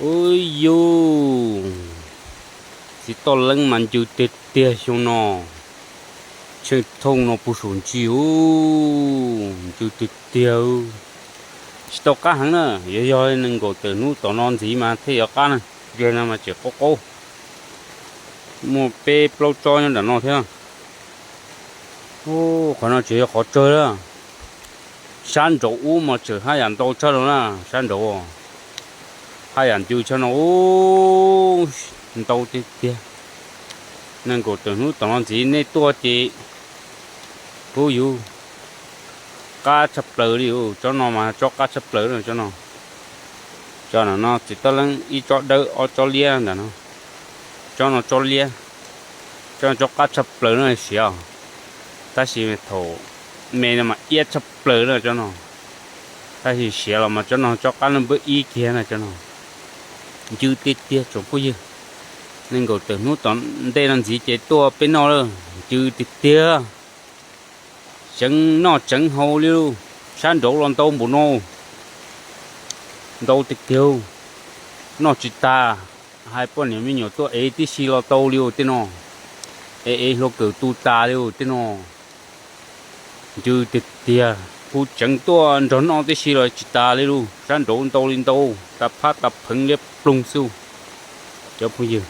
Ub yus, txiv toj leeb mas ncw tiag tiag xyoo no, tsheej thooj no puag saum ntsis ub, ncw tiag tiag. Tsis tau qab heev na, yog yog nees nkaum tawm hnub tom no ntxiv mas thiaj yuav qab na, ntses no mas tseem qaub qaub. Muaj peb plaub tsob nyob nram no thiab. Qhov no tseem yog qhov tsawg lawm. Sab nraud ub mas tseem haj yam ntau tshaj no na, sab nraud haj yam ncw tshaj no ub, ntau tiag tiag. Nees nkaum tawm hnub tom no ntxiv nej tuaj ces ub yus, qab tshaj plaws li. Tsob no mas tsob qab tshaj plaws na, tsob no. Tsob no no txiv toj leeb ib tsob dawb ob tsob liab ntawm no. Tsob no tsob liab, tsob no tsob qab tshaj plaws na siav os. Tab sis thaum me no mas iab tshaj plaws na tsob no. Tab sis siav los mas tsob no tsob qab npawb ib kiag na tsob no. Ncw tiag tiag tsoom phooj ywg. Nees nkaum tawm hnub tom ntej no ntxiv ces tuaj peb noj lawm, ncw tiag tiag. Tseev noj tseev haus li lauj. Sab nraud los ntau npaum no, ntau tiag tiag. Noj tsis tas, hais poj niam me nyuam tuaj ev tib si los tau li ub tej no, ev ev hluas kawm tu tas li ub tej no. Ncw tiag tiag, hu tseev tuaj nrog noj tib si los tsis tas li lauj, sab nraud ntau li ntau, tas phab tas pheev liab ploog xwb. Cov phooj ywg,